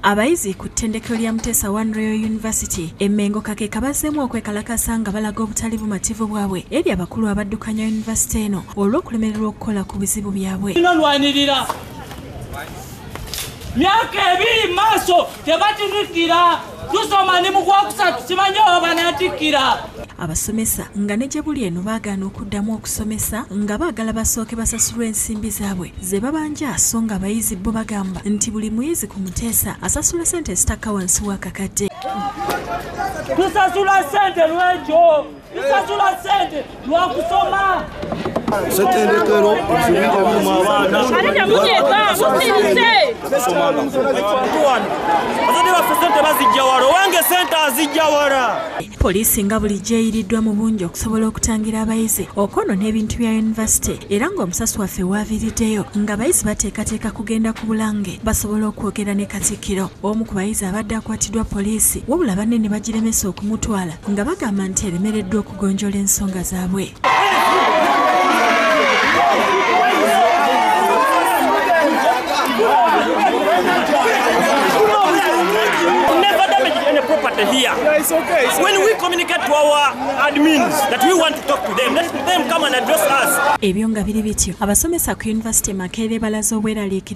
Abayizi ku ttendekero lya Muteesa One Royal University e Mengo Kakeeka bazzeemu okwekalakasa nga balaga obutali bumativu bwabwe eri abakulu abaddukanya yunivasite eno olw'okulemererwa okukola ku bizibu byabwe. Lwanirira myaka ebiri maaso tebatikkira, tusoma ni mu gwokusatu simanyi oba banaatikkira. Abasomesa nga ne gye buli eno baagaana okuddamu okusomesa nga baagala basooke basasulwe ensimbi zaabwe ze babanja, so nga abayizi bo bagamba nti buli muyizi ku Muteesa asasula ssente ezitakka wansi w'akakadde. Tusasula ssente lwekyo, tusasula ssente lwakusoma. Ssetendekero ebizibu abaana abazadde baffe ssente bazijja wala, owange ssente azijja wala. Poliisi nga bulijjo eyiriddwa mu bungi okusobola okutangira abayizi okwonoona ebintu bya yunivasite, era ng'omusasi waffe waaviiriddeyo ng'abayizi bateekateeka kugenda ku Bulange basobole okwogera ne Katikkiro. Omu ku bayizi abadde akwatiddwa poliisi, wabula banne ne bagiremesa okumutwala nga bagamba nti eremereddwa okugonjoola ensonga zaabwe. Here. When we communicate to our admins that we want to talk to them, let them come and address us. Ebyo nga biri bityo, abasomesa ku Yunivasite Makerere balaze obweraliikirivu.